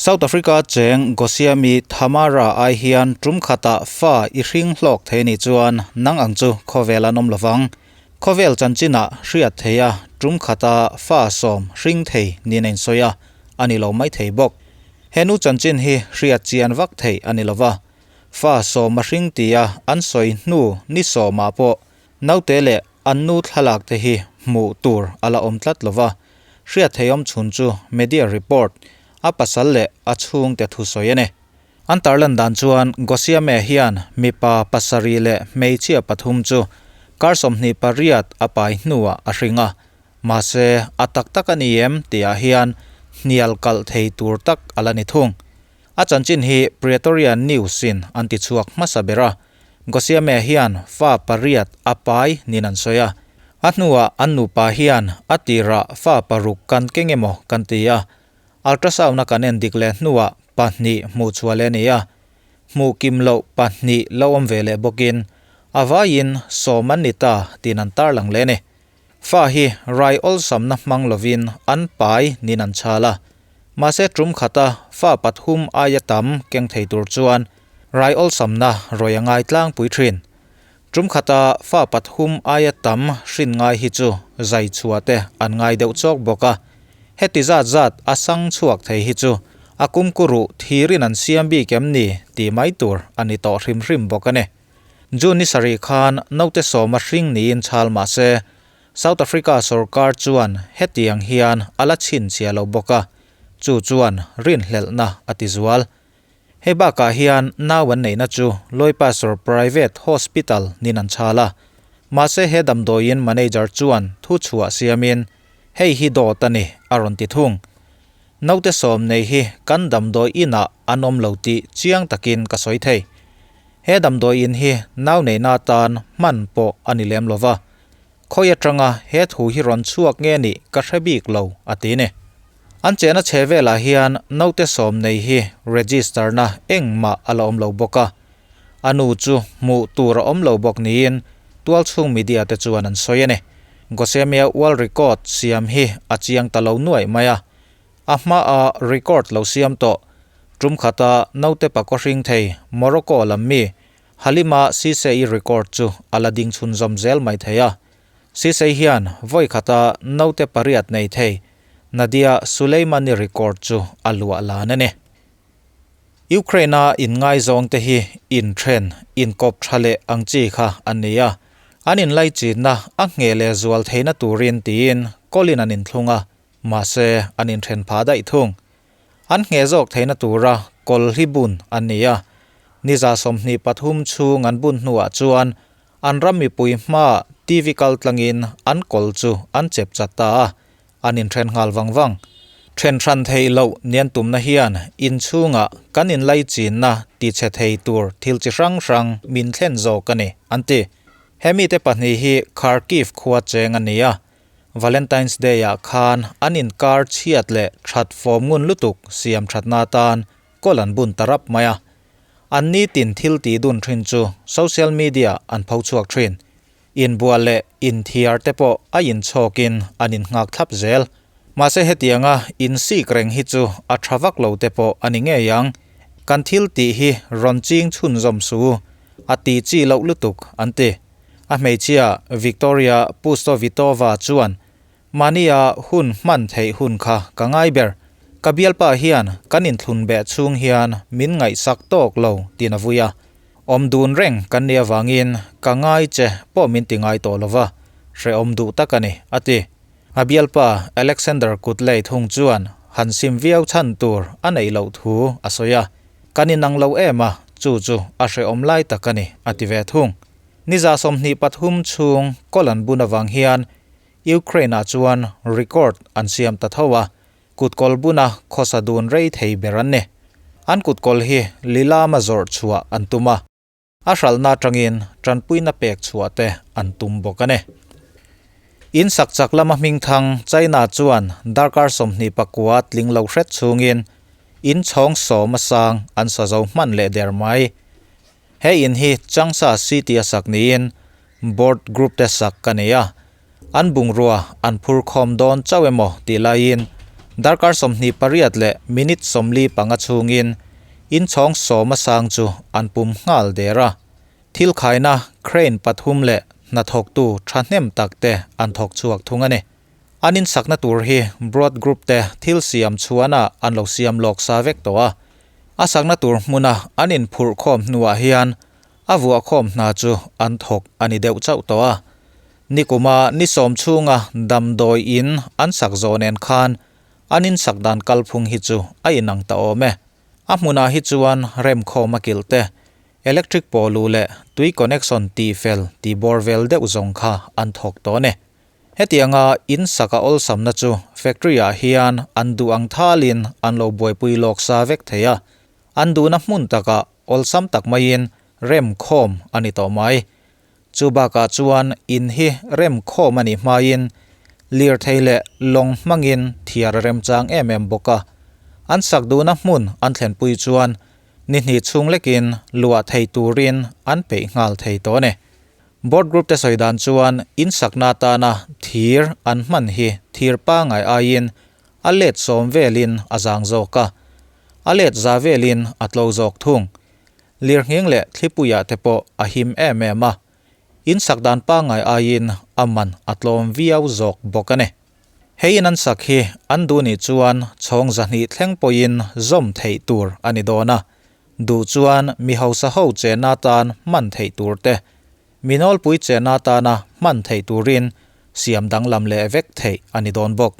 South Africa cheng Gosiami Thamara ai hian tum khata fa i hring hlawk thei ni chuan nang ang chu khawvel an awm lovang. Khawvel chanchina hriat theia tum khata fa sawm hring thei ni na insawi a, ani lo mai thei bawk. Henu chanchin hi hriat chian vak thei ani lova. Fa sawm a hring tia an sawi hnu ni sawmah pawh naute leh an nu thlalak te hi hmuh tur ala awm tlat lova. Hriat thei awm chhun chu media report a pasal leh a chhungte thu sawi a ni. An tarlan dan chuan Gosiame hian mipa pasarih leh hmeichhia pathum chu kar 28 a pai hnuah a hring a. Mahse, a tak tak a ni em tihah hian hnial kalh thei tur tak a la ni thung. A chanchin hi Pretoria News in an ti chhuak hmasa ber a. Gosiame hian fa pariat a pai niin an sawi a. A hnuah an nupa hian a tirah fa paruk kan keng emaw kan ti a. Ultrasound a kan en dik leh hnuah pahnih hmuh chhuah leh a ni a. Hmuh kim loh pahnih lo awm ve leh bawkin a vaiin sawm an ni ta tiin an tarlang leh a ni. Fa hi rai awlsamna hmang lovin an pai niin an chhal a. Mahse tum khata fa pathum aia tam keng thei tur chuan rai awlsamna rawi a ngai tlangpui thin. Tum khata fa pathum aia tam hrin ngai hi chu zai chhuah te an ngai deuh chawk bawk a. Heti zat zat a sang chhuak thei hi chu a kumkuruh thirin an siam bik em ni tih mai tur a ni tawh hrim hrim bawk a ni. June ni sarih khan naute sawm a hring niin chhal mah se, South Africa sorkar chuan hetiang hian a la chhinchhiah lo bawk a, chu chuan rinhlelhna a ti zual. Hei bakah hian nau an neihna chu Loipastor Private Hospital niin an chhal a, mahse he damdawiin manager chuan thu chhuah siamin hei hi dawt a ni a rawn ti thung. Naute sawm nei hi kan damdawi inah an awm lo tih chiang takin ka sawi thei. He damdawi in hi nau neihna atan hman pawh a ni lem lova. Khawi atanga he thu hi rawn chhuak nge nih ka hre bik lo, a ti ni. An chehna chhe velah hian naute sawm nei hi register na engmah a la awm lo bawk a. A nu chu hmuh tur a awm lo bawk niin tualchhung media te chuan an sawi a ni. Gosemia World Record siam hi a chiang ta lo nuaih mai a. A hmaa record lo siam tawh tum khata naute pakaw hring thei Morocco lam mi Halima Cisse-i record chu a la ding chhunzawm zel mai thei a. Cisse hian vawi khata naute pariat nei thei Nadia Suleimani record chu a luah lan a ni. Ukraine-a inngaizawngte hi inthen, inkawp tha leh ang chi kha an ni a. An inlaichinna a ngheh leh zual theihna turin tiin kawlin an inthlung a, mahse an inthen phah daih thung. An ngheh zawk theihna tura kawl hi bun an ni a. Ni 23 chhung an bun hnuah chuan an ram mipui hmaa TV kal tlangin an kawl chu an chep chat ta a, an inthen nghal vang vang. Then hran theih loh nian tumna hian inchhungah kan inlaichinna ti chhe thei tur thil chi hrang hrang min thlen zawk a ni, an ti. He mite pahnih hi Kharkiv khua cheng a ni a, Valentine's Day ah khan an inkar chhiat leh that fawm ngun lutuk siam thatna atan kawl an bun ta rap mai a. An nitin thil tih dun thin chu social media an pho chhuak thin. Inbual leh inthiar te pawh a inchhawkin an innghak thlap zel. Mahse hetianga insik reng hi chu a tha vak lo te pawh a ni ngei ang. Kan thil tih hi rawn ching chhunzawm su, a ti chi loh lutuk an ti. A hmeichhia Victoria Pustovitova chuan, Mahnia hun hman theih hun kha ka ngai ber. Ka bialpa hian kan inthlun beh chhung hian min ngaihsak tawk lo tiin a vui a. Awm dun reng kan nih avangin ka ngai che pawh min ti ngai tawh lova, hrehawm duh tak a ni, a ti. A bialpa Alexander Kutley thung chuan han sim viau chhan tur a neih loh thu a sawi a. Kan inang lo em a, chu chu a hrehawm lai tak a ni, a ti ve thung. Ni 23 chhung kawl an bun avang hian Ukraine-ah chuan record an siam ta tho a, kutkawl buna khawsa dun rei thei ber an ni. An kutkawl hi lilama zawrh chhuah an tum a, a hralhna atangin tanpuina pek chhuah te an tum bawk a ni. In sak chak lama hmingthang China chuan darkar 29 tling lo hret chhungin in chhawng sawm a sang an sa zo hman leh der mai. He in hi Changsha City a sak niin Board Group te sak ka nei a, an bungrua an phur khawm dawn chauh emaw tih laiin Darkar 28 leh minute 45 chhungin inchhawng sawma sang chu an pum nghal der a. Thil khaina crane pathum leh hnathawktu thahnem tak te an thawk chhuak thung a ni. An insakna tur hi Broad Group te thil siam chhuana an lo siam lawk sa vek tawh a. A sakna tur hmuna an inphurh khawm hnuah hian a vuah khawm hna chu an thawk a ni deuh chauh tawh a. Nikuma ni sawm chhunga damdawi in an sak zawh nen khan an insak dan kalphung hi chu a inang ta awm e. A hmunah hi chuan remkhawm a kilh te, electric pawhluh leh tui connection tihfel tih bawr vel deuh zawng kha an thawk tawh a ni. Hetianga in sak a awlsamna chu factory ah hian an duh ang thalin an lo buaipui lawk sa vek thei a, an duhna hmun takah awlsam tak maiin rem khawm a ni tawh mai. Chu bakah chuan in hi rem khawm a nih hmain lirthei leh lawng hmangin thiar a remchang em em bawk a, an sak duhna hmun an thlenpui chuan ni hnih chhung lekin luah thei turin an peih nghal thei tawh a ni. Board Group te sawi dan chuan in sakna atana thir an hman hi thir pangai aiin a let sawm velin a zang zawk a, a let za velin a tlo zawk thung. Lirnghing leh thlipuiah te pawh a him em em a, in sak dan pangai aiin a man a tlawm viau zawk bawk a ni. Hei in an sak hi an duh nih chuan chhawng 200 thleng pawhin zawm theih tur a ni dawn a, Duh chuan mi hausa ho chenna atan hman theih tur te, mi nawlpui chenna atana hman theih turin siam danglam leh vek theih a ni dawn bawk.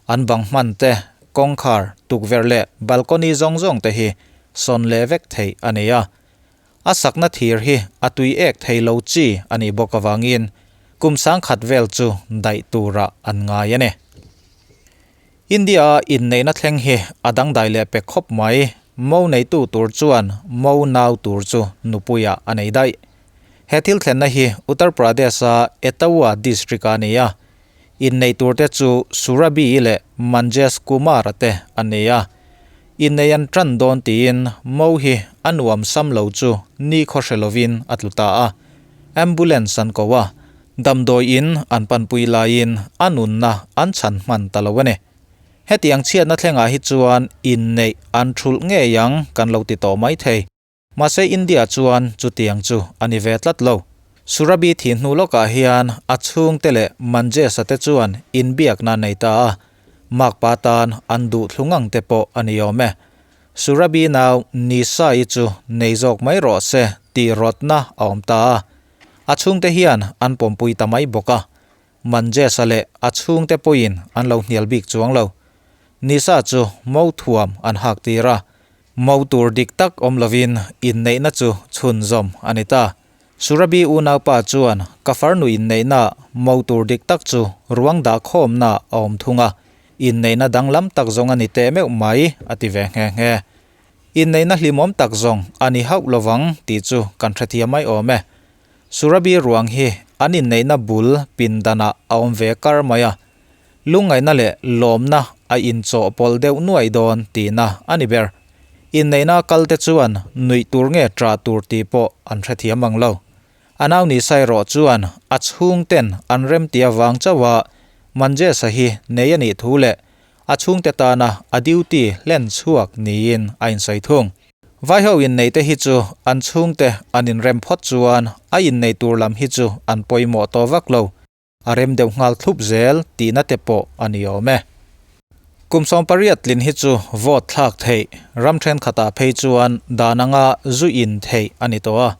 An bang hman te, kawngkhar, tukverh leh balcony zawng zawng te hi sawn leh vek theih a ni a. A sakna thir hi a tui ek thei lo chi a nih bawk avangin kum 10,000 vel chu daih turah an ngai a ni. India-a inneihna thleng hi a dangdai leh pe khawp mai. Mo neitu tur chuan mo nau tur chu nupuiah a nei daih. He thil thlenna hi Uttar Pradesh-a Etawah district-ah a ni a. Innei turte chu Surabhi leh Manjesh Kumar-a te an ni a. Innei an tan dawn tiin mo hi a nuam sam lo chu ni khaw hre lovin a tlu ta a. Ambulance an ko a, Damdawi in an panpui laiin a nunna an chhan hman ta lo a ni. Hetiang chhiatna thlengah hi chuan inneih an thulh ngei ang kan lo ti tawh mai thei. Mahse India chuan chutiang chu a ni ve tlat lo. Surabhi thih hnu lawkah hian a chhungte leh Manjesa te chuan inbiakna an nei ta a, makpa tan an duh thlu ngang te pawh a ni awm e. Surabhi nau Nisa-i chu nei zawk mai rawh se tih rawtna a awm ta a. A chhungte hian an pawmpui ta mai bawk a, Manjesa leh a chhungte pawhin an lo hnial bik chuang lo. Nisa chu mo thuam an hak tir a, mo tur dik tak awm lovin inneihna chu chhunzawm a ni ta. Surabhi unaupa chuan ka farnu inneihna mo tur dik tak chu ruang dah khawmna a awm thung a, inneihna danglam tak zawng a ni teh meuh mai a ti ve nghe nghe. Inneihna hlimawm tak zawng a ni hauh lovang tih chu kan hrethiam mai awm e. Surabhi ruang hi an inneihna bul pindanah a awm ve kar mai a, lungngaihna leh lawmna a inchawhpawlh deuh nuaih dawn tihna a ni ber. Inneihna kalte chuan nuih tur nge ṭah tur tih pawh an hrethiam ang lo. A nau ni Sairawh chuan a chhungten an remti avang chauha Manjesa hi nei a nih thu leh a chhungte tana a duty hlen chhuak niin a insawi thung. Vaiho inneite hi chu an chhungte an inrem phawt chuan a innei tur lam hi chu an pawimawh tawh vak lo, a rem deuh nghal thlup zel tihna te pawh a ni awm e. Kum 18 tlin hi chu vote thlak theih, ram thenkhatah phei chuan dan anga zu in theih a ni tawh a.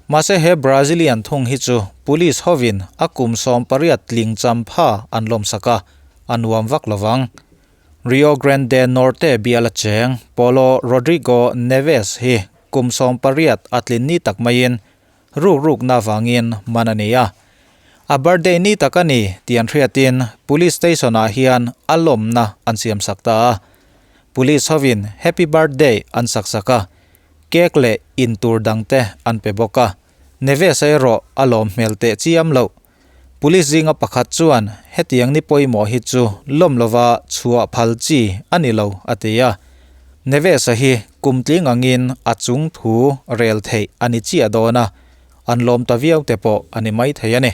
Mahse he Brazilian thung hi chu police hovin a kum 18 tling champha an lawmsak a, a nuam vak lovang. Rio Grande Norte biala cheng Paulo Rodrigo Neves hi kum 18 a tlin ni tak maiin ruk rukna avangin man a ni a. A birthday ni tak a ni tih an hriatin police station-ah hian a lawmna an siam sak ta a. Police hovin happy birthday an sak sak a, cake leh intur dangte an pe bawk a. Neves erawh a lawm hmel teh chiam loh. Police zinga pakhat chuan hetiang ni pawimawh hi chu lawm lova chhuah phal chi a ni lo a ti a. Neves-a hi kum tling angin a chung thu rel theih a ni chiah dawn a, an lawm ta viau te pawh a ni mai thei a ni.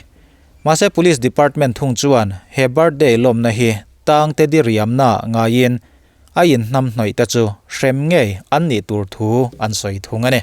Mahse Police Department thung chuan he birthday lawmna hi tangte diriamna ngaiin a inhnamhnawihte chu hrem ngei an nih tur thu an sawi thung a ni.